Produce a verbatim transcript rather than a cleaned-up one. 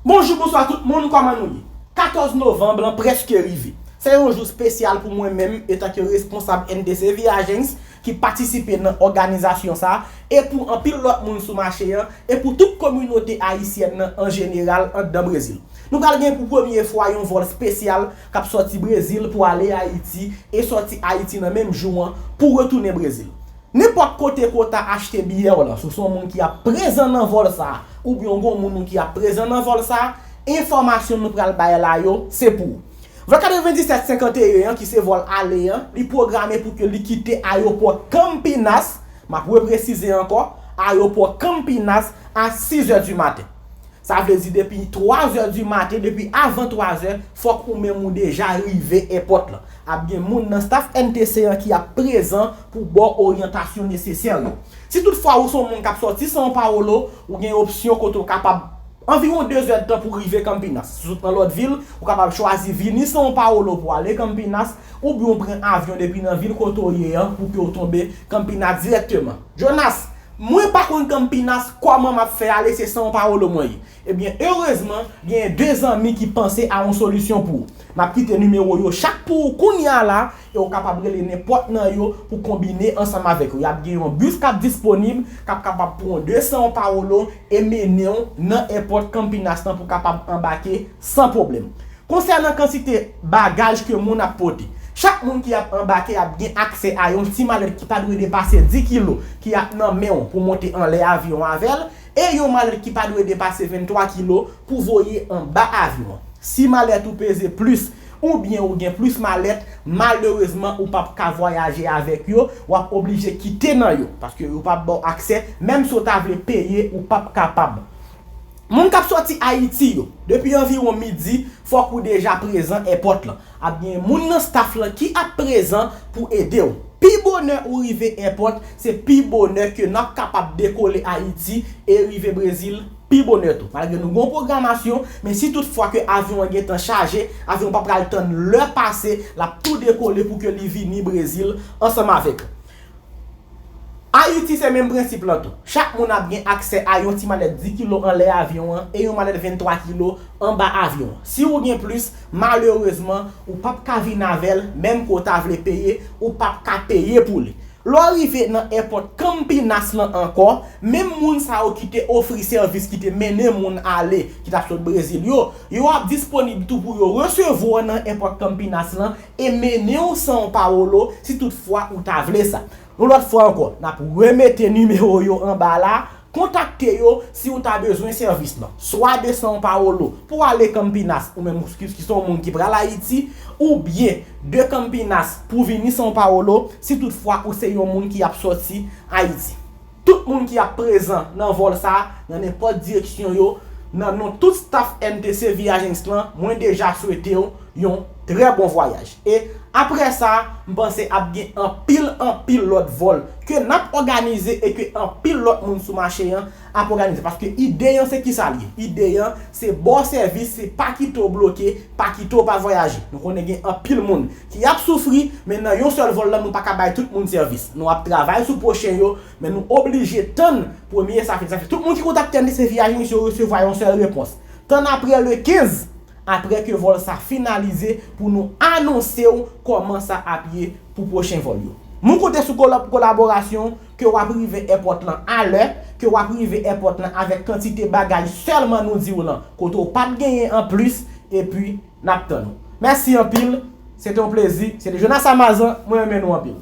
Bonjou, bonswa tout moun, kòman nou ye? Katòz novanm lan prèske rive. Se yon jou espesyal pou mwen menm, etanke responsab N T C Via Agency ki patisipe nan òganizasyon sa a, e pou anpil lòt moun sou mache an, e pou tout kominote ayisyèn nan an jeneral anndan Brezil. Nou pral gen pou premye fwa yon vòl espesyal k ap sòti Brezil pou ale Ayiti, e sòti Ayiti nan menm jou an pou retounen Brezil. Nenpòt kote ke w ta achte biyè w lan, si w se yon moun ki ap prezan nan vòl sa a, oubyen w gen yon moun ou ki ap prezan nan vòl sa a, enfòmasyon nou pral bay la yo, se pou ou. Vòl katrevenndisèt senkanteyen an, ki se vòl ale an, li pwograme pou ke li kite ayewopò Campinas, m ap represize ankò, ayewopò Campinas a sizè di maten. Sa vle di depi twazè di maten, depi avan twazè, fòk ou menm ou deja rive èpòt lan. Ap gen moun nan staff N T C an ki ap prezan pou ba w oryantasyon nesesè yo. Si toutfwa ou se yon moun k ap sòti São Paulo, ou gen opsyon kote w kapab anviwon de zèdtan pou rive Campinas. Si w nan lòt vil, ou kapab chwazi vini São Paulo pou ale Campinas, oubyen w pran avyon depi nan vil kote w ye an pou ke w tonbe Campinas dirèkteman. Jonas, mwen pa konn Campinas, kòman m ap fè ale, se São Paulo mwen ye? Ebyen, erezman, genyen de zanmi ki panse a yon solisyon pou ou. M ap kite nimewo yo chak pou ou kounye a la, e w kapab rele nenpòt nan yo pou konbine ansanm avèk yo. Y ap gen yon bis k ap disponib, k ap kapab pran w de São Paulo e mennen w nan èpòt Campinas lan pou w kapab anbake san pwoblèm. Konsènan kantite bagaj ke moun ap pote, chak moun ki ap anbake ap gen aksè a yon ti malèt ki pa dwe depase dis kilo ki ap nan men w pou monte anlè avyon avè l, e yon malèt ki pa dwe depase venntwa kilo pou voye anba avyon an. Si malèt ou peze plis, oubyen ou gen plis malèt, malerezman ou p ap ka vwayaje avèk yo, w ap oblije kite nan yo, paske yo p ap ba w aksè, menm si w ta vle peye, ou p ap kapab. Moun k ap sòti Ayiti yo, depi anviwon midi, fòk ou deja prezan èpòt lan. Ap gen moun nan staff lan ki ap prezan pou ede w. Pi bonè ou rive èpòt, se pi bonè ke n ap kapab dekole Ayiti e rive Brezil pi bonè tou. Malgre nou gen yon pwogramasyon, men si toutfwa ke avyon an gentan chaje, avyon an pa pral tann lè pase, l ap tou dekole pou ke li vini Brezil ansanm avèk ou. Ayiti se menm prensip lan tou. Chak moun ap gen aksè a yon ti malèt dis kilo anlè avyon an e yon malèt venntwa kilo anba avyon an. Si ou gen plis, malerezman, ou p ap ka vin avè l, menm ke w ta vle peye, ou p ap ka peye pou li. Lè w rive nan èpòt Campinas lan ankò, menm moun sa yo ki te ofri sèvis, ki te mennen moun ale, ki t ap sot Brezil yo, yo ap disponib tou pou yo resevwa w nan èpòt Campinas lan e mennen w São Paulo si toutfwa ou ta vle sa. Yon lòt fwa ankò, n ap remete nimewo yo anba la, kontakte yo si w ta bezwen sèvis lan. Swa de São Paulo pou ale Campinas, ou menm ki, ki se yon moun ki pral Ayiti, oubyen de Campinas pou vini São Paulo, si toutfwa ou se yon moun ki ap sòti Ayiti. Tout moun ki ap prezan nan vòl sa a, nan nenpòt direksyon yo, nan non tout staff N T C Via Agency lan, mwen deja swete w yon trè bon vwayaj. E apre sa, m panse ap gen anpil, anpil lòt vòl ke n ap òganize e ke anpil lòt moun sou mache an ap òganize. Paske ide an se kisa l ye? Ide an se ba w sèvis, se pa kite w bloke, pa kite w pa vwayaje. Nou konnen gen anpil moun ki ap soufri, men nan yon sèl vòl lan, nou pa ka bay tout moun sèvis. Nou ap travay sou pwochen yo, men nou oblije tann premye sa fini. Sa fè tout moun ki kontakte N T C Via Agency yo resevwa yon sèl repons. Tann apre le kenz, apre ke vòl sa finalize, pou nou anonse w kòman sa ap ye pou pwochen vòl yo. Nou konte sou kola-, kolaborasyon, ke w ap rive èpòt lan alè, ke w ap rive èpòt lan avèk kantite bagaj sèlman nou di w lan, kote w p ap genyen anplis, epi n ap tann ou. Mèsi anpil, se te yon plezi, se te Jonas Amazan, mwen renmen nou anpil.